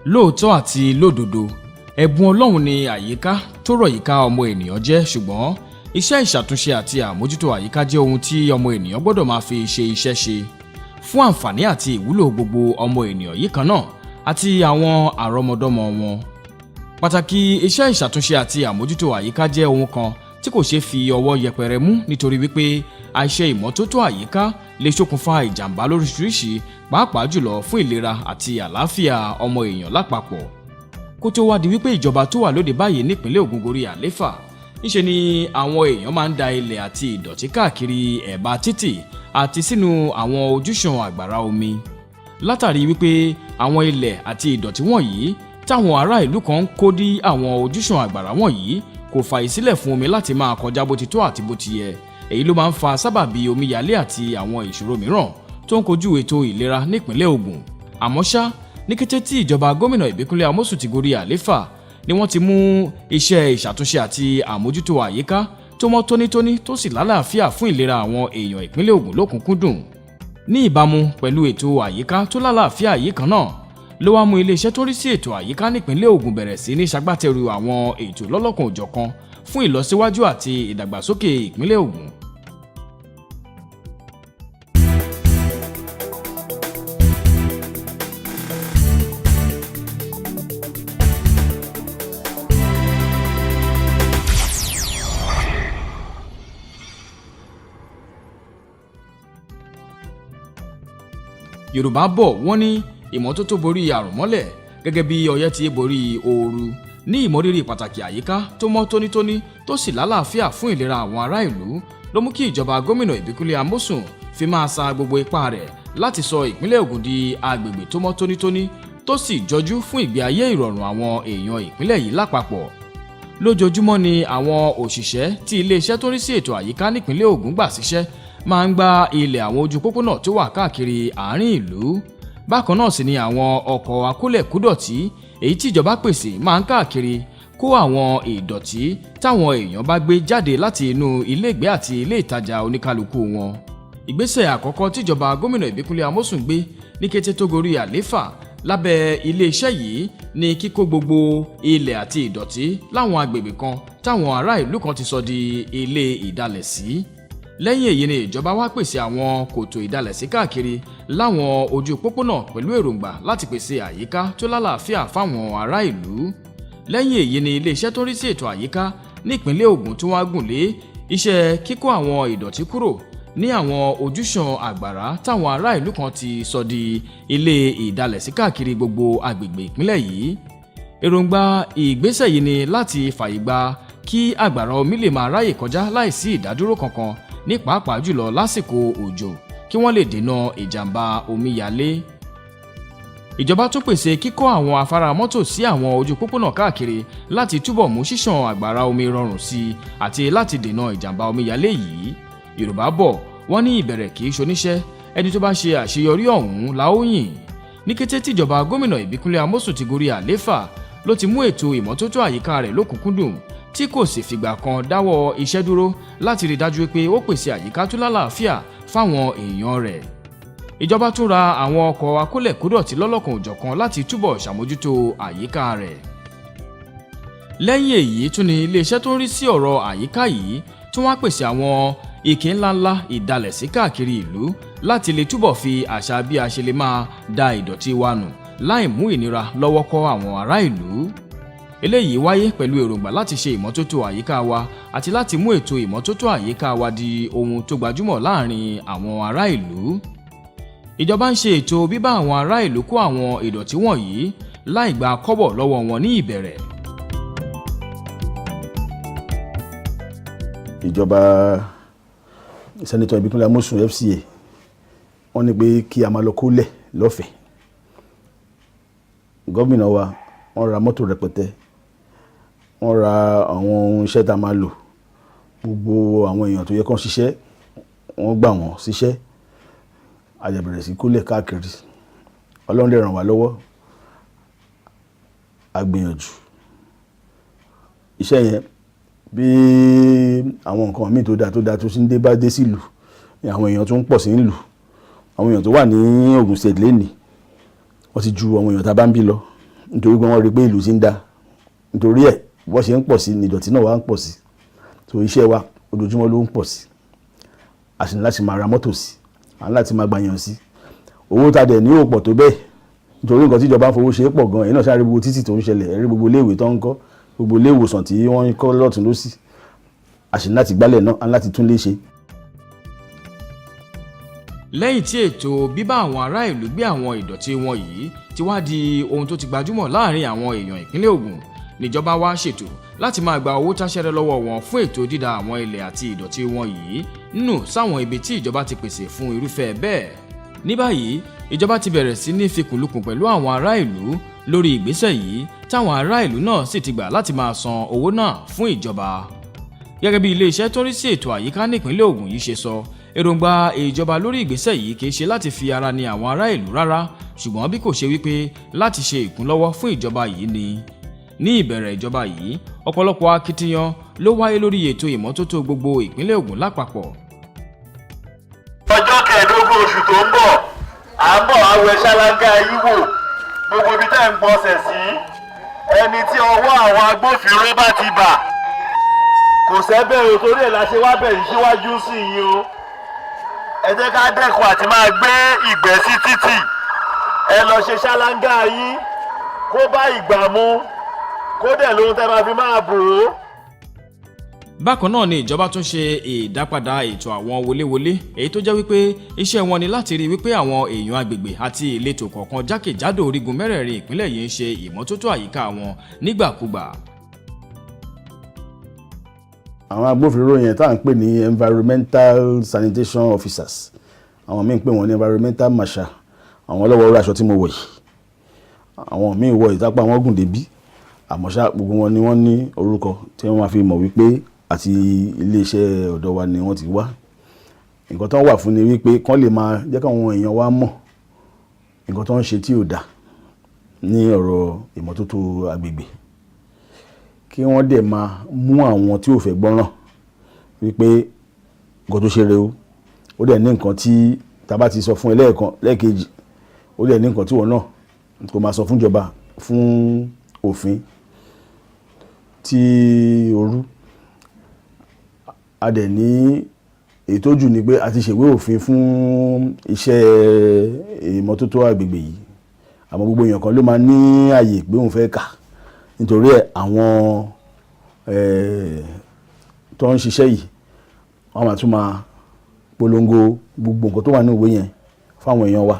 Lóòótọ́ àti lódodo, ẹ̀bùn Ọlọ́run ni àyíká tó rọ̀ yíká ọmọ ènìyàn jẹ́. Ṣùgbọ́n iṣẹ́ ìṣàtúnṣe àti àmójútó àyíká jẹ́ ohun tí ọmọ ènìyàn gbọ́dọ̀ máa fi ṣe iṣẹ́ ṣe fún àǹfààní àti ìwúlò gbogbo ọmọ ènìyàn yìí kan náà àti àwọn àrọ́mọdọ́mọ wọn. Pàtàkì iṣẹ́ ìṣàtúnṣe àti àmójútó àyíká jẹ́ ohun kan tí kò ṣeé fi ọwọ́ yẹpẹrẹ mú, nítorí wípé àìṣe ìmọ́tótó àyíká lè ṣokùnfà ìjàmbá lóríṣiríṣi, pàápàá jùlọ fún ìlera àti àlàáfíà ọmọ èèyàn lápapọ̀. Kó tó wá di wípé ìjọba tó wà lóde báyìí nípínlẹ̀ Ògùn gorí àléfà, níṣe ni àwọn èèyàn máa ń da ilẹ̀ àti ìdọ̀tí káàkiri ẹ̀bá títì àti sínú àwọn ojúṣàn àgbàrá omi. Látàrí wípé àwọn ilẹ̀ àti ìdọ̀tí wọ̀nyí táwọn ará ìlú kan ń kó dí àwọn ojúṣàn àgbàrá wọ̀nyí kò fààyè sílẹ̀ fún omi láti máa kọjá bó ti tó àti bó ti yẹ, èyí ló máa ń fa sábàbí omíyalé àti àwọn ìṣòro mìíràn tó ń kojú ètò ìlera nípínlẹ̀ Ògùn. Àmọ́ ṣá, ní kété tí ìjọba gómìnà Ìbíkúnlé Amósùn ti gorí àléfà ni wọ́n ti mú iṣẹ́ ìṣàtúnṣe àti àmójútó àyíká tó mọ́ tónítóní tó sì lálàáfíà fún ìlera àwọn èèyàn ìpínlẹ̀ Ògùn lókùnkúndùn. Ní ìbámu pẹ̀lú ètò àyíká tó lálàáfíà yìí kan náà ló wá mú iléeṣẹ́ tó rí sí ètò àyíká nípínlẹ̀ Ògùn bẹ̀rẹ̀ sí ní ṣagbátẹrù àwọn ètò lọ́lọ́kan òjọ̀kan fún ìlọsíwájú àti ìdàgbàsókè ìpínlẹ̀ Ògùn. Yorùbá bọ̀, wọ́n ní ìmọ́tótó borí àrùn mọ́lẹ̀ gẹ́gẹ́ bí ọyẹ́ ti borí ooru. Ní ìmọrírì pàtàkì àyíká tó mọ́ tónítóní tó sì lálàáfíà fún ìlera àwọn ará ìlú ló mú kí ìjọba gómìnà Ìbíkúnlé Amósùn fi máa sa gbogbo ipá rẹ̀ láti sọ ìpínlẹ̀ Ògùn di agbègbè tó mọ́ tónítóní tó sì jọjú fún ìgbé ayé ìrọ̀rùn àwọn èèyàn ìpínlẹ̀ yìí lápapọ̀. Lójoojúmọ́ ni àwọn òṣìṣẹ́ tí iléeṣẹ́ tó ń rí sí ètò àyíká nípínlẹ̀ Ògùn gbà síṣẹ́ máa ń gba ilẹ̀ àwọn ojú pópónà tó wà káàkiri àárín ìlú. Bákan náà sì ni àwọn ọkọ̀ akólẹ̀kúdọ̀tí èyí tí ìjọba pèsè máa ń káàkiri kó àwọn ìdọ̀tí táwọn èèyàn bá gbé jáde láti inú iléègbé àti ilé ìtajà oníkálukú wọn. Ìgbésẹ̀ àkọ́kọ́ tíjọba gómìnà Ìbíkúnlé Amósùn gbé ní kété tó gorí àléfà lábẹ́ iléeṣẹ́ yìí ní kíkó gbogbo ilẹ̀ àti ìdọ̀tí láwọn agbègbè kan táwọn ará ìlú kan ti sọ di ilé ìdalẹ̀ sí. Lẹ́yìn èyí ni ìjọba wá pèsè àwọn kòtò ìdalẹ̀sí káàkiri láwọn ojú pópónà pẹ̀lú èròǹgbà láti pèsè àyíká tó lálàáfíà fáwọn ará ìlú. Lẹ́yìn èyí ni iléeṣẹ́ tó ń rí sí ètò àyíká nípínlẹ̀ Ògùn tó wá gùn lé iṣẹ́ kíkó àwọn ìdọ̀tí kúrò ní àwọn ojúṣàn àgbàrá táwọn ará ìlú kan ti sọ di ilé ìdalẹ̀sí káàkiri gbogbo agbègbè ìpínlẹ̀ yìí. Èròǹgbà ìgbésẹ̀ yìí ni láti fàyè gba kí àgbàrá omi lè máa ráyè kọjá láìsí ìdádúró kankan, ní pàápàá jùlọ lásìkò òjò, kí wọ́n lè dènà ìjàmbá omíyalé. Ìjọba tún pèsè kíkọ́ àwọn afárá mọ́tò sí àwọn ojú pópónà káàkiri láti túbọ̀ mú ṣíṣàn àgbàrá omi rọrùn sí i àti láti dènà ìjàmbá omíyalé yìí. Yorùbá bọ̀, wọ́n ní ìbẹ̀rẹ̀ kì í ṣoníṣẹ́, ẹni tó bá ṣe àṣeyọrí ọ̀hún la ó yìn. Ní kété tíjọba gómìnà Ìbíkúnlé Amósùn ti gorí àléfà ló ti mú ètò ìmọ́tótó àyíká rẹ̀ lókùnkúndùn, tí kò sì fìgbà kan dáwọ́ iṣẹ́ dúró láti rí dájú pé ó pèsè àyíká tó lálàáfíà fáwọn èèyàn rẹ̀. Ìjọba tún ra àwọn ọkọ̀ akólẹ̀kódọ̀tí lọ́lọ́kan òjọ̀kan láti túbọ̀ ṣàmójútó àyíká rẹ̀. Lẹ́yìn èyí tún ni iléeṣẹ́ tó ń rí sí ọ̀rọ̀ àyíká yìí tún wá pèsè àwọn ike ńláńlá ìdalẹ̀sí káàkiri ìlú láti lè túbọ̀ fi àṣà bí a ṣe lè máa da ìdọ̀tí wa nù láì mú ìnira lọ́wọ́ kọ́ àwọn ará ìlú. Eléyìí wáyé pẹ̀lú èròǹgbà láti ṣe ìmọ́tótó àyíká wa àti láti mú ètò ìmọ́tótó àyíká wa di ohun tó gbajúmọ̀ láàrin àwọn ará ìlú. Ìjọba ń ṣe ètò bíbá àwọn ará ìlú kó àwọn ìdọ̀tí wọ̀nyí láì gba kọ́bọ̀ lọ́wọ́ wọn ní ìbẹ̀rẹ̀. Ìjọba Senator Ìbíkúnlé Amósùn FCA, wọ́n ní pé kí a máa lọ kólẹ̀ lọ́fẹ̀ẹ́. Gómìnà wa, wọ́n ra mọ́tò rẹpẹtẹ, wọ́n ra àwọn ohun iṣẹ́ tá a máa lò. Gbogbo àwọn èèyàn tó yẹ kán ṣiṣẹ́, wọ́n gbà wọ́n síṣẹ́. A dẹ̀ bẹ̀rẹ̀ sí kólẹ̀ káàkiri. Ọlọ́run dẹ̀ ràn wá lọ́wọ́, a gbìyànjú iṣẹ́ yẹn. Bí àwọn nǹkan míì tó dáa tó dáa tó sì ń dé bá dé sílùú ni àwọn èèyàn tó ń pọ̀ sí nílùú. Àwọn èèyàn tó wà ní Ogun State lénìí, wọ́n ti ju àwọn èèyàn tá a bá ń bí lọ. Nítorí pé wọ́n rí i pé ìlú ti ń da. Nítorí ẹ̀, bó ṣe ń pọ̀ sí ni ìdọ̀tí náà wá ń pọ̀ sí. So iṣẹ́ wa ojoojúmọ́ ló ń pọ̀ sí. A sì ní láti máa ra mọ́tò sí, a ní láti máa gbàyàn sí. Owó tá a dẹ̀ ní ò pọ̀ tó bẹ́ẹ̀, nítorí nǹkan tí ìjọba ń fowó ṣe é pọ̀ gan. Èyí náà ṣáà rí gbogbo títì tó ń ṣẹlẹ̀, rí gbogbo iléèwé tó ń kọ́, gbogbo ilé ìwòsàn tí wọ́n ń kọ́ lọ́tún lọ́sì. A sì ní láti gbálẹ̀ náà, a ní láti tún lé ṣe. Lẹ́yìn tí ètò bíbá àwọn ará ìlú gbé àwọn ìdọ̀tí wọn yìí ti wá di ohun tó ti gbajúmọ̀ láàrin àwọn èèyàn ìpínlẹ̀ Ògùn, níjọba wá ṣètò láti máa gba owó táṣẹ́rẹ́ lọ́wọ́ wọn fún ètò dídà àwọn ilẹ̀ àti ìdọ̀tí wọn yìí nù sáwọn ibi tí ìjọba ti pèsè fún irúfẹ́ bẹ́ẹ̀. Ní báyìí, ìjọba ti bẹ̀rẹ̀ sí ní fikùnlukùn pẹ̀lú àwọn ará ìlú lórí ìgbésẹ̀ yìí, táwọn ará ìlú náà sì ti gbà láti máa san owó náà fún ìjọba. Gẹ́gẹ́ bí iléeṣẹ́ tó ń rí sí ètò àyíká nípínlẹ̀ Ògùn yìí ṣe sọ, èròǹgbà ìjọba lórí ìgbésẹ̀ yìí kì í ṣe láti fi ara ní àwọn ará ìlú rárá, ṣùgbọ́n bí kò ṣe wípé láti ṣe ìkúnlọ́wọ́ fún ìjọba yìí ni. Ní ìbẹ̀rẹ̀ ìjọba yìí, ọ̀pọ̀lọpọ̀ akitiyan ló wáyé lórí ètò ìmọ́tótó gbogbo ìpínlẹ̀ Ògùn lápapọ̀. Ọjọ́ 15 oṣù tó ń bọ̀, à ń bọ̀ wá wẹ ṣáláńgá yín wò, gbogbo ibi tẹ́ ń gbọ́nsẹ̀ sí. Ẹni tí ọwọ́ àwọn agbófinró bá ti bà, kò sẹ́bẹ̀ o. Torí ẹ̀ la ṣe wá bẹ̀ yìí síwájú sí yín o. Ẹ jẹ́ ká dẹ́kun àti máa gbé ìgbẹ́ sí títì. Ẹ lọ ṣe ṣáláńgá yín kó bá ìgbà mu, kó dẹ̀ lóhun tẹ́ máa fi máa bò ó. Bákan náà ni ìjọba tún ṣe ìdápadà ètò àwọn wọléwọlé, èyí tó jẹ́ wípé iṣẹ́ wọn ni láti rí wípé àwọn èèyàn agbègbè àti ìletò kọ̀ọ̀kan jákèjádò orígun mẹ́rẹ̀ẹ̀rin ìpínlẹ̀ yìí ń ṣe ìmọ́tótó àyíká wọn nígbàkúgbà. Àwọn agbófinró yẹn tá à ń pè ní environmental sanitation officers, àwọn míì ń pè wọ́n ní environmental marshal, àwọn ọlọ́wọ́ orí aṣọ tí mo wọ̀ yìí, àwọn míì wọ ìtápá wọn gùn débí. Àmọ́ ṣá, gbogbo wọn ni wọ́n ní orúkọ tí wọ́n máa fi mọ̀ wípé àti iléeṣẹ́ ọ̀dọ̀ wa ni wọ́n ti wá. Nǹkan tó ń wà fún ni wípé kán lè máa jẹ́ káwọn èèyàn wa mọ̀ nǹkan tó ń ṣe tí ò dáa ní ọ̀rọ̀ ìmọ́tótó agbègbè, kí wọ́n dẹ̀ máa mú àwọn tí ò fẹ́ gbọ́ràn wípé nǹkan tó ṣe rè o. Ó dẹ̀ ní nǹkan tí tá bá ti sọ fún ẹ lẹ́ẹ̀kan, lẹ́ẹ̀kejì, ó dẹ̀ ní nǹkan tí wọ́n náà kò máa sọ fún ìjọba fún òfin tí orú. A dẹ̀ ní èyí tó jù ni pé a ti ṣèwé òfin fún iṣẹ́ ìmọ́tótó agbègbè yìí, àmọ́ gbogbo èèyàn kan ló máa ní àyè pé òun fẹ́ kà. Nítorí ẹ̀, àwọn tó ń ṣiṣẹ́ yìí, wọ́n máa tún máa polongo gbogbo nǹkan tó wà ní ìwé yẹn fáwọn èèyàn wa.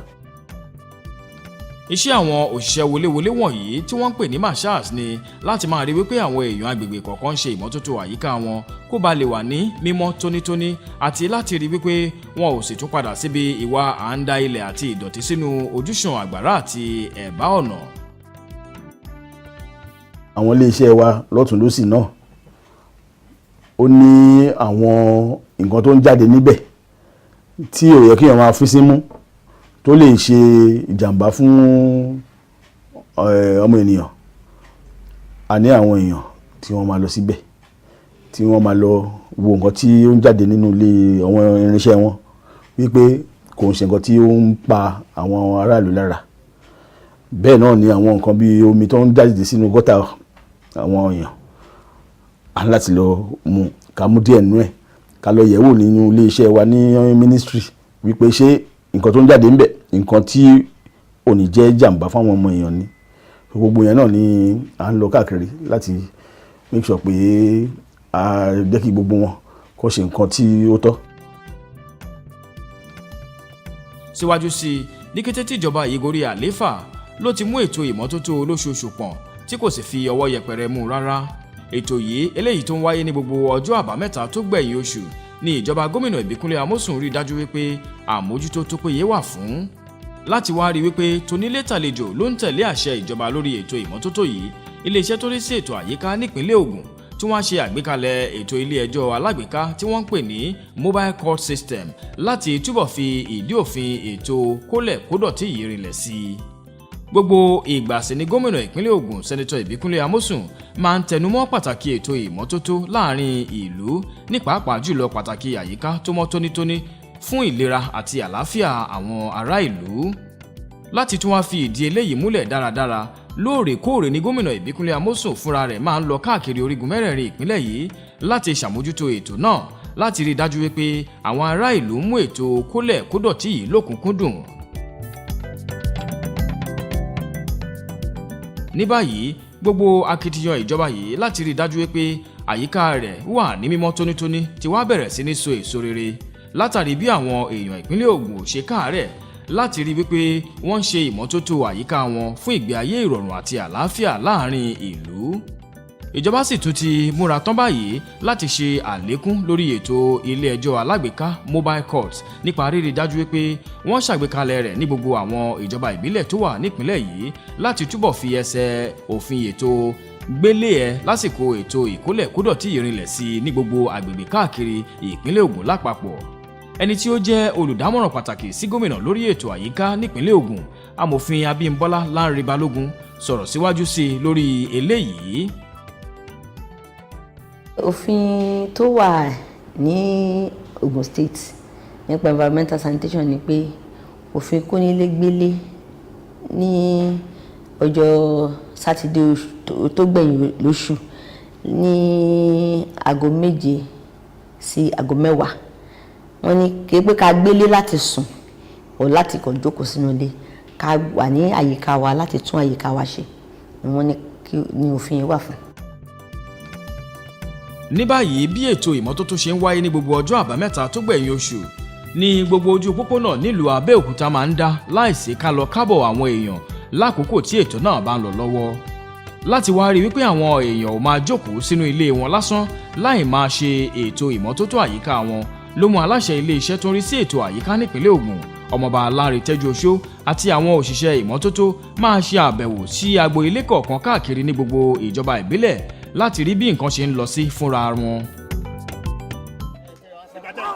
Iṣẹ́ àwọn òṣìṣẹ́ wọléwọlé wọ̀nyí tí wọ́n ń pè ní marshals ni láti máa rí wípé àwọn èèyàn agbègbè kọ̀ọ̀kan ń ṣe ìmọ́tótó àyíká wọn kó ba lè wà ní mímọ́ tónítóní, àti láti rí wípé wọn ò sì tún padà síbi ìwà à ń da ilẹ̀ àti ìdọ̀tí sínú ojúṣàn àgbàrá àti ẹ̀bá ọ̀nà. Àwọn iléeṣẹ́ wa lọ́tún lọ́sì náà, ó ní àwọn nǹkan tó ń jáde níbẹ̀ tí ò yẹ kéèyàn máa fi símú, tó lè ṣe ìjàmbá fún ọmọ ènìyàn. A ní àwọn èèyàn tí wọ́n máa lọ síbẹ̀, tí wọ́n máa lọ wo nǹkan tí ó ń jáde nínú ilé àwọn irinṣẹ́ wọn, wípé kò ń ṣe nǹkan tí ó ń pa àwọn aráàlú lára. Bẹ́ẹ̀ náà ni àwọn nǹkan bíi omi tó ń jáde sínú gọ́tà àwọn èèyàn, a ní láti lọ mú, ká mú díẹ̀ nínú ẹ̀, ká lọ yẹ̀wò nínú ilé iṣẹ́ wa ní ministry wípé ṣé nǹkan tó ń jáde ńbẹ̀, nǹkan tí ò ní jẹ́ jàǹbá fáwọn ọmọ èèyàn ni. Gbogbo yẹn náà ni à ń lọ káàkiri láti make sure pé a jẹ́ kí gbogbo wọn kó ṣe nǹkan tí ó tọ́. Síwájú sí i, ní kété tí ìjọba yìí gorí àlééfà ló ti mú ètò ìmọ́tótó olóṣooṣù pọ̀n, tí kò sì fi ọwọ́ yẹpẹrẹ mú rárá. Ètò yìí, eléyìí tó ń wáyé ní gbogbo ọjọ́ Àbámẹ́ta tó gbẹ̀yìn oṣù, ní ìjọba gómìnà Ìbíkúnlé Amósùn rí dájú wípé àmójútó tó péye wà fún láti wá rí wípé tonílé tàlejò ló ń tẹ̀lé àṣẹ ìjọba lórí ètò ìmọ́tótó yìí. Iléeṣẹ́ tó rí sí ètò àyíká nípínlẹ̀ Ògùn tí wọ́n ṣe àgbékalẹ̀ ètò ilé ẹjọ́ alágbèéká tí wọ́n ń pè ní mobile court system láti túbọ̀ fi ìdí òfin ètò kólẹ̀ kódọ̀tí yìí rinlẹ̀ sí i. Gbogbo ìgbà sì ni gómìnà ìpínlẹ̀ Ògùn, Sẹ́nitọ̀ Ìbíkúnlé Amósùn, máa ń tẹnumọ́ pàtàkì ètò ìmọ́tótó láàrin ìlú, ní pàápàá jùlọ pàtàkì àyíká tó mọ́ tónítóní fún ìlera àti àlàáfíà àwọn ará ìlú. Láti tún wá fi ìdí eléyìí múlẹ̀ dáradára. Lóòrèkóòrè ni gómìnà Ìbíkúnlé Amósùn fúnra rẹ̀ máa ń lọ káàkiri orígun mẹ́rẹ̀ẹ̀rin ìpínlẹ̀ yìí láti ṣàmójútó ètò náà, láti rí i dájú wípé àwọn ará ìlú mú ètò kólẹ̀ kódọ̀tí yìí lókùnkúndùn. Ní báyìí, gbogbo akitiyan ìjọba yìí láti rí i dájú wípé àyíká rẹ̀ wà ní mímọ́ tónítóní ti wá bẹ̀rẹ̀ sí ní so èso rere, látàrí bí àwọn èèyàn ìpínlẹ̀ Ògùn ò ṣe káàárẹ̀ láti rí wípé wọ́n ń ṣe ìmọ́tótó àyíká wọn fún ìgbé ayé ìrọ̀rùn àti àlàáfíà láàrin ìlú. Ìjọba sì tún ti múra tán báyìí láti ṣe àlékún lórí ètò ilé ẹjọ́ alágbèéká, mobile court, nípa rírí dájú wípé wọ́n ṣàgbékalẹ̀ rẹ̀ ní gbogbo àwọn ìjọba ìbílẹ̀ tó wà nípìnlẹ̀ yìí, láti túbọ̀ fi ẹsẹ̀ òfin ètò gbélé ẹ lásìkò ètò ìkólẹ̀ kódọ̀tí ìrìnlẹ̀ sí i ní gbogbo àgbègbè káàkiri ìpínlẹ̀ Ògùn lápapọ̀. Ẹni tí ó jẹ́ olùdámọ̀ràn pàtàkì sí gómìnà lórí ètò àyíká nípínlẹ̀ Ògùn, Amòfin Abímbọ́lá Lánrè Balógun, sọ̀rọ̀ síwájú sí i lórí eléyìí. Òfin tó wà ní Ogun State nípa environmental sanitation ni pé òfin kónílégbélé ní ọjọ́ Sátidé tó gbẹ̀yìn lóṣù ní aago 7 sí aago 10. Wọ́n ní kí pé ká gbélé láti sùn ọ̀, láti kàn jókòó sínú ilé, ká wà ní àyíká wa láti tún àyíká wa ṣe ni wọ́n ní kí ní òfin yẹn wà fún. Ní báyìí, bí ètò ìmọ́tótó ṣe ń wáyé ní gbogbo ọjọ́ Àbámẹ́ta tó gbẹ̀yìn oṣù ní gbogbo ojú pópónà nílùú Abẹ́òkúta máa ń dá láìsí kálọ kábọ̀ àwọn èèyàn lákòókò tí ètò náà bá ń lọ lọ́wọ́, láti wá rí wípé àwọn èèyàn ò máa jókòó sínú ilé wọn lásán láì máa ṣe ètò ìmọ́tótó àyíká wọn, ló mú aláṣẹ ilé iṣẹ́ tó ń rí sí ètò àyíká nípínlẹ̀ Ògùn, Ọmọọba Lánrè Tẹ́júoṣó, àti àwọn òṣìṣẹ́ ìmọ́tótó máa ṣe àbẹ̀wò sí agbo ilé kọ̀ọ̀kan káàkiri ní gbogbo ìjọba ìbílẹ̀ láti rí bí nǹkan ṣe ń lọ sí fúnra wọn.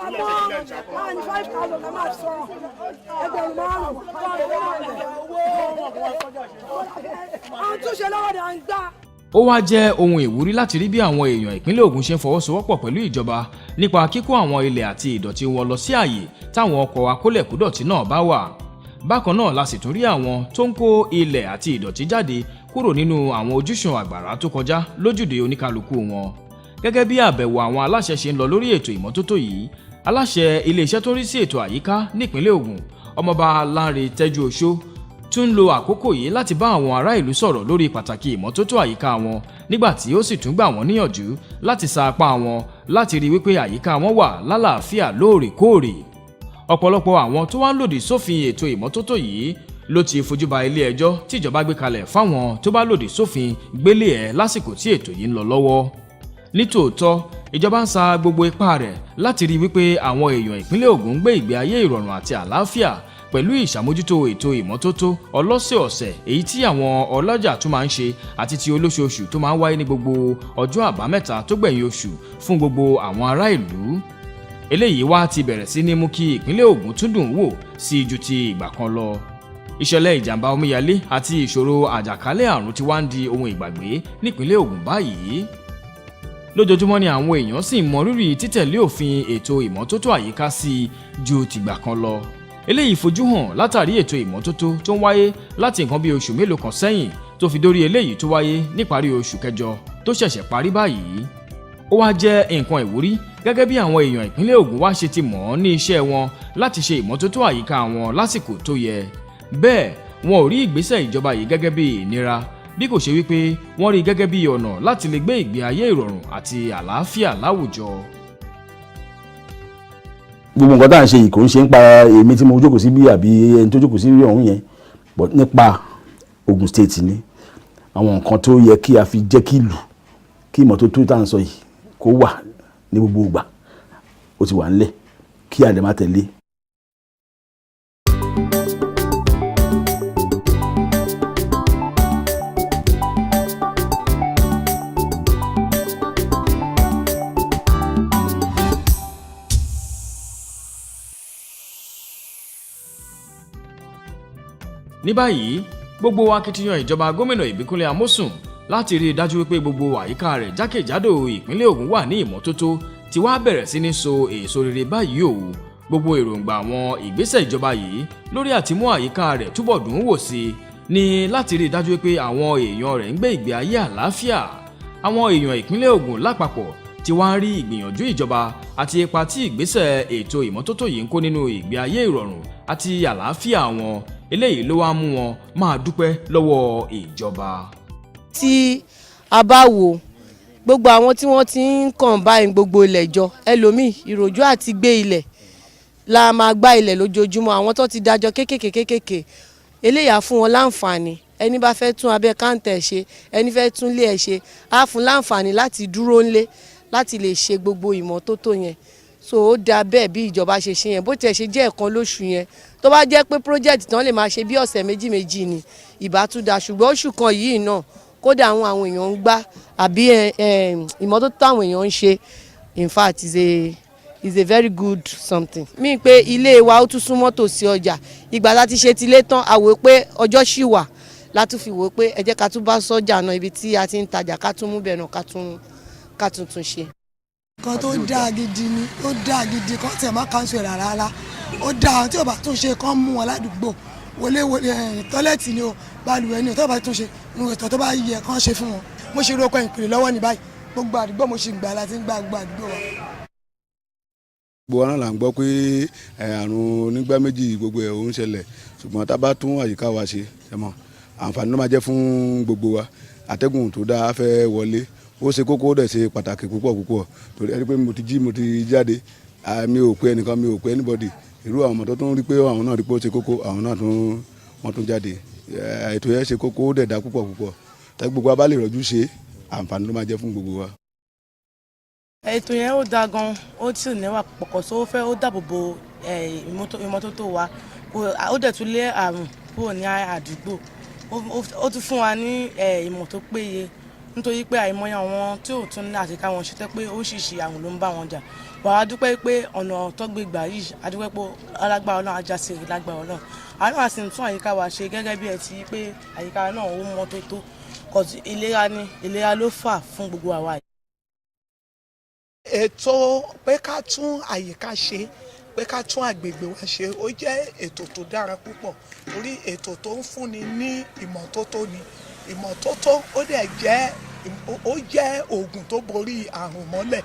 Àmọ́ 5,000 la máa san, 5,000. À ń túnṣe lọ́wọ́ ni à ń gbà. Ó wá jẹ́ ohun ìwúrí láti rí bí àwọn èèyàn ìpínlẹ̀ Ògùn ṣe ń fọwọ́sowọ́pọ̀ pẹ̀lú ìjọba nípa kíkó àwọn ilẹ̀ àti ìdọ̀tí wọn lọ sí àyè táwọn ọkọ̀ akólẹ̀kódọ̀tí náà bá wà. Bákan náà la sì tún rí àwọn tó ń kó ilẹ̀ àti ìdọ̀tí jáde kúrò nínú àwọn ojúṣàn àgbàrá tó kọjá lójúde oníkálukú wọn. Gẹ́gẹ́ bí àbẹ̀wò àwọn aláṣẹ ṣe ń lọ lórí ètò ìmọ́tótó yìí, aláṣẹ iléeṣẹ́ tó ń rí sí ètò àyíká nípínlẹ̀ Ògùn, Ọmọọba Lánrè Tẹ́júoṣó, tún ń lo àkókò yìí láti bá àwọn ará ìlú sọ̀rọ̀ lórí pàtàkì ìmọ́tótó àyíká wọn, nígbà tí ó sì tún gbà wọ́n níyànjú láti sa apá wọn láti rí wípé àyíká wọn wà lálàáfíà lóòrèkóòrè. Ọ̀pọ̀lọpọ̀ àwọn tó wá ń lòdì sófin ètò ìmọ́tótó yìí ló ti fojú ba ilé ẹjọ́ tíjọba gbé kalẹ̀ fáwọn tó bá lòdì sófin gbélé ẹ̀ lásìkò tí ètò yìí ń lọ lọ́wọ́. Nítòótọ́, ìjọba ń sa gbogbo ipá rẹ̀ láti rí wípé àwọn èèyàn ìpínlẹ̀ Ògùn ń gbé ìgbé ayé ìrọ̀rùn àti àlàáfíà pẹ̀lú ìṣàmójútó ètò ìmọ́tótó ọlọ́sẹ̀ọ̀sẹ̀, èyí tí àwọn ọlọ́jà tún máa ń ṣe, àti ti olóṣooṣù tó máa ń wáyé ní gbogbo ọjọ́ Àbámẹ́ta tó gbẹ̀yìn oṣù fún gbogbo àwọn ará ìlú. Eléyìí wá ti bẹ̀rẹ̀ sí ní mú kí ìpínlẹ̀ Ògùn tún dùn wò sí ju ti ìgbà kan lọ. Ìṣẹ̀lẹ̀ ìjàmbá omíyalé àti ìṣòro àjàkálẹ̀ àrùn ti wá ń di ohun ìgbàgbé nípínlẹ̀ Ògùn báyìí. Lójoojúmọ́ ni àwọn èèyàn sì ń mọrírì títẹ̀lé òfin ètò ìmọ́tótó àyíká sí i ju tìgbà kan lọ. Eléyìí fojú hàn látàrí ètò ìmọ́tótó tó ń wáyé láti nǹkan bí oṣù mélòó kan sẹ́yìn tó fi dórí eléyìí tó wáyé níparí oṣù kẹjọ tó ṣẹ̀ṣẹ̀ parí báyìí. Ó wá jẹ́ nǹkan ìwúrí gẹ́gẹ́ bí àwọn èèyàn ìpínlẹ̀ Ògùn wá ṣe ti mọ̀ ọ́n ní iṣẹ́ wọn láti ṣe ìmọ́tótó àyíká wọn lásìkò tó yẹ. Bẹ́ẹ̀ wọn ò rí ìgbésẹ̀ ìjọba yìí gẹ́gẹ́ bí ìnira, bí kò ṣe wípé wọ́n rí gẹ́gẹ́ bí ọ̀nà láti lè gbé ìgbé ayé ìrọ̀rùn àti àlàáfíà láwùjọ. Gbogbo nǹkan tá à ń ṣe yìí, kò ń ṣe ń pa èmi tí mo jókòó sí bí àbí ẹni tó jókòó sí ọ̀hún yẹn, but nípa Ogun State ni. Àwọn nǹkan tó yẹ kí a fi jẹ́ kí ìlú, kí ìmọ́tótó tá à ń sọ yìí kó wà ní gbogbo ìgbà, ó ti wà nílẹ̀ kí a lè má tẹ̀lé. Ní báyìí, gbogbo akitiyan ìjọba gómìnà Ìbíkúnlé Amósùn láti rí i dájú wípé gbogbo àyíká rẹ̀ jákèjádò ìpínlẹ̀ Ògùn wà ní ìmọ́tótó tí wàá bẹ̀rẹ̀ sí ní so èso rere báyìí o. Gbogbo èròǹgbà àwọn ìgbésẹ̀ ìjọba yìí lórí àtimú àyíká rẹ̀ túbọ̀ dùn ún wò sí i. Ní láti rí i dájú pé àwọn èèyàn rẹ̀ ń gbé ìgbé ayé àlàáfíà. Àwọn èèyàn ìpínlẹ̀ Ògùn lápapọ̀ tí wọ́n ń rí ìgbìyànjú ìjọba àti ipa tí ìgbésẹ̀ ètò ìmọ́tótó yìí ń kó nínú ìgbé ayé ìrọ̀rùn àti àlàáfíà wọn. Eléyìí ló wá mú wọn máa dúpẹ́ lọ́wọ́ ìjọba. Tí a bá wò gbogbo àwọn tí wọ́n ti ń kàn báyìí, gbogbo ilẹ̀ jọ, ẹlòmíì ìròjú àti gbé ilẹ̀ la máa gbá ilẹ̀ lójoojúmọ́. Àwọn tó ti dájọ́ kéékèèké kéékèèké, eléyà fún wọn láǹfààní. Ẹni bá fẹ́ tún abẹ́ káńtà ẹ̀ ṣe, ẹni fẹ́ tún ilé ẹ̀ ṣe, á fún láǹfààní láti dúró ńlé láti lè ṣe gbogbo ìmọ́tótó yẹn. So ó dáa bẹ́ẹ̀ bí ìjọba ṣe ṣe yẹn. Bó tiẹ̀ ṣe jẹ́ ẹ̀kan lóṣù yẹn, tó bá jẹ́ pé project tán lè máa ṣe bí ọ̀sẹ̀ méjì méjì ni, ìbá tún dáa. Ṣùgbọ́n oṣù kan yìí náà, kódà àwọn èèyàn ń gbá àbí ìmọ́tótó táwọn èèyàn ń ṣe, in fact, is a very good something. Mí pé ilé wa ó tún súnmọ́ tòsí ọjà. Ìgbà tá a ti ṣe tilé tán, a wò pé ọjọ́ ṣì wà látún fi wò pé ẹ jẹ́ ká tún bá sọ́jà náà, ibi tí a ti ń tajà, ká tún mú bẹ̀ náà, ká tún ṣe. Nǹkan tó dáa gidi ni. Ó dáa gidi kán tiẹ̀ má cancel ẹ̀ rárá. Ó dáa. Tí ò bá tún ṣe, kán mú wọn ládùúgbò wọlé wọlé. Toilet ni o, balùwẹ̀ ni o, tó bá tún ṣe ìtọ́ tó bá yẹ kán ṣe fún wọn. Mo ṣe roko ìpìlẹ̀ lọ́wọ́ ní báyìí. Gbogbo àdúgbò mo ṣì ń gbà láti ń gbà gbogbo àdúgbò wa. Gbogbo wa náà là ń gbọ́ pé àrùn onígbá méjì gbogbo ẹ̀ ń ṣẹlẹ̀, ṣùgbọ́n tá a bá tún àyíká wa ṣe, ṣe mọ̀, àǹfààní ló máa jẹ́ fún gbogbo wa. Àtẹ́gùn tó dáa fẹ́ wọlé. Ó ṣe kókó, ó dẹ̀ ṣe pàtàkì púpọ̀ púpọ̀, torí ẹni pé mo ti jí, mo ti jáde, mi ò pe ẹnìkan, mi ò pe anybody. Irú àwọn ọmọ tó tún rí pé àwọn náà rí pé ó ṣe kókó, àwọn náà tún wọ́n tún jáde. Ètò yẹn ṣe kókó, ó dẹ̀ dá púpọ̀ púpọ̀. Tẹ́ gbogbo wa bá lè rọ̀jú ṣe, àǹfààní ló máa jẹ́ fún gbogbo wa. Ètò yẹn ó dáa gan, ó sì níwà pọ̀kọ̀ tó fẹ́, ó dáàbò bo ìmọ́tótó wa, ó dẹ̀ tún lé àrùn kúrò ní àdúgbò. Ó tún fún wa ní ìmọ̀ tó péye, nítorí pé àìmọye àwọn tí ò tún ní àti ká wọn ṣe tẹ́ pé oríṣiríṣi àrùn ló ń bá wọn jà. Wà á dúpẹ́ pé ọ̀nà tó gbé gbà yìí, a dúpẹ́ pé alágbára Ọlọ́run ajá sí i, lágbára Ọlọ́run àwọn náà sì ń tún àyíká wa ṣe gẹ́gẹ́ bí ẹ ti pé àyíká náà ó mọ́ tó tó ìlera ni, ìlera ló fà fún gbogbo àwa yìí. Ètò pé ká tún àyíká ṣe, pé ká tún àgbègbè wa ṣe, ó jẹ́ ètò tó dára púpọ̀, torí ètò tó ń fúnni ní ìmọ́tótó ni. Ìmọ́tótó ó dẹ̀ jẹ́, ó jẹ́ oògùn tó borí àrùn mọ́lẹ̀,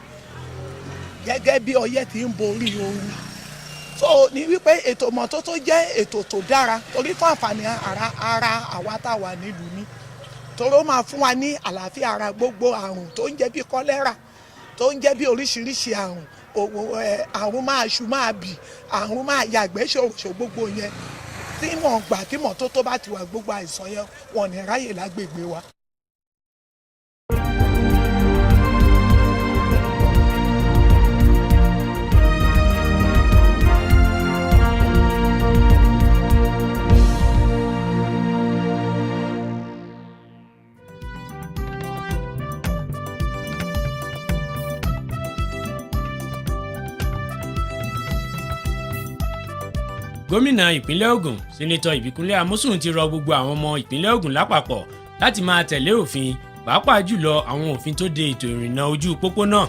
gẹ́gẹ́ bí ọyẹ́ ti ń borí ooru. So ní wípé ètò ìmọ́tótó jẹ́ ètò tó dára, torí fún àǹfààní ara àwa tá a wà nílùú ní, torí ó máa fún wa ní àlàáfíà ara. Gbogbo àrùn tó ń jẹ́ bí kọ́lẹ́rà, tó ń jẹ́ bí oríṣiríṣi àrùn, àrùn máa ṣu máa bì, àrùn máa yàgbẹ́ ṣòṣò, gbogbo yẹn, tí mọ̀ gbà tí mọ́tótó bá ti wà, gbogbo àìsàn yẹn wọn ní ráyè lágbègbè wa. Gómìnà ìpínlẹ̀ Ògùn, Senator Ìbíkúnlé Amósùn, ti rọ gbogbo àwọn ọmọ ìpínlẹ̀ Ògùn lápapọ̀ láti máa tẹ̀lé òfin, pàápàá jùlọ àwọn òfin tó de ètò ìrìnnà ojú pópónà.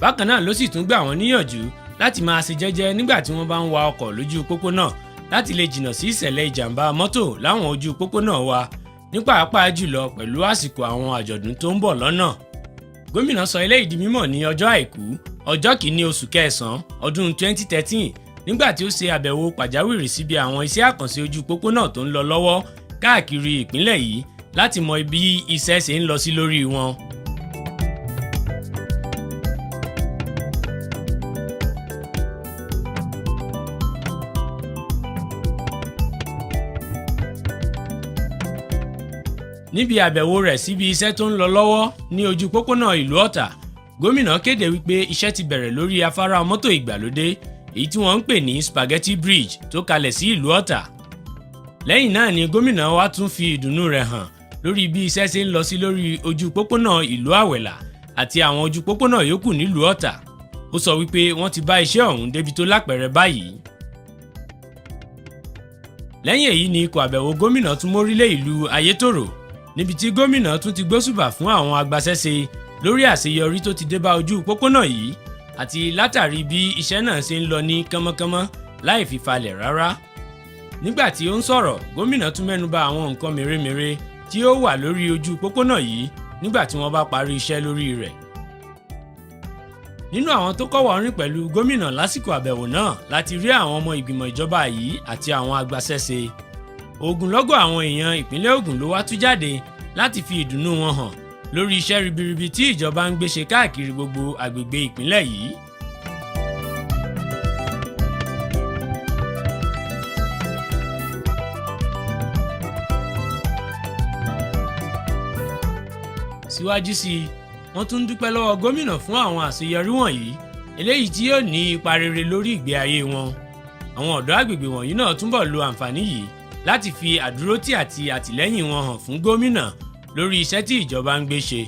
Bákan náà ló sì tún gbà wọ́n níyànjú láti máa ṣe jẹ́jẹ́ nígbà tí wọ́n bá ń wa ọkọ̀ lójú pópónà, láti lè jìnnà sí ìṣẹ̀lẹ̀ ìjàmbá mọ́tò láwọn ojú pópónà wa, ní pàápàá jùlọ pẹ̀lú àsìkò àwọn àjọ̀dún tó ń bọ̀ lọ́nà. Gómìnà sọ eléyìí di mímọ̀ ní ọjọ́ Àìkú, ọjọ́ kìíní oṣù kẹsàn-án ọdún 2013, nígbà tí ó ṣe àbẹ̀wò pàjáwìrì síbi àwọn iṣẹ́ àkànṣe ojú pópónà tó ń lọ lọ́wọ́ káàkiri ìpínlẹ̀ yìí, láti mọ bí iṣẹ́ ṣe ń lọ sí lórí wọn. Níbi àbẹ̀wò rẹ̀ síbi iṣẹ́ tó ń lọ lọ́wọ́ ní ojú pópónà ìlú Ọ̀tà, gómìnà kéde wípé iṣẹ́ ti bẹ̀rẹ̀ lórí afárá mọ́tò ìgbàlódé èyí tí wọ́n ń pè ní Spaghetti Bridge tó kalẹ̀ sí ìlú Ọ̀tà. Lẹ́yìn náà ni gómìnà wa tún fi ìdùnnú rẹ̀ hàn lórí bí iṣẹ́ ṣe ń lọ sí lórí ojú pópónà ìlú Àwẹ̀là àti àwọn ojú pópónà yòókù nílùú Ọ̀tà. Ó sọ wípé wọ́n ti bá iṣẹ́ ọ̀hún débi tó lápẹ̀rẹ̀ báyìí. Lẹ́yìn èyí ni ikọ̀ àbẹ̀wò gómìnà tún mórílé ìlú Ayétòrò, níbi tí gómìnà tún ti gbóṣùbà fún àwọn agbaṣẹ́ṣe lórí àṣeyọrí tó ti dé bá ojú pópónà yìí, àti látàrí bí iṣẹ́ náà ṣe ń lọ ní kánmọ́kánmọ́ láì fi falẹ̀ rárá. Nígbà tí ó ń sọ̀rọ̀, gómìnà tún mẹ́nuba àwọn nǹkan mèremère tí ó wà lórí ojú pópónà yìí nígbà tí wọ́n bá parí iṣẹ́ lórí rẹ̀. Nínú àwọn tó kọ́wọ̀ọ́rìn pẹ̀lú gómìnà lásìkò àbẹ̀wò náà láti rí àwọn ọmọ ìgbìmọ̀ ìjọba yìí àti àwọn agbaṣẹ́ṣe. Ogunlọ́gọ̀ àwọn èèyàn ìpínlẹ̀ Ògùn ló wá tú jáde láti fi ìdùnnú wọn hàn lórí iṣẹ́ ribiribi tí ìjọba ń gbé ṣe káàkiri gbogbo àgbègbè ìpínlẹ̀ yìí. Síwájú sí i, wọ́n tún dúpẹ́ lọ́wọ́ gómìnà fún àwọn àṣeyọrí wọ̀nyí, eléyìí tí yóò ní ipa rere lórí ìgbé ayé wọn. Àwọn ọ̀dọ́ àgbègbè wọ̀nyí náà túbọ̀ lo àǹfààní yìí láti fi àdúrótì àti àtìlẹ́yìn wọn hàn fún gómìnà lórí iṣẹ́ tí ìjọba ń gbé ṣe.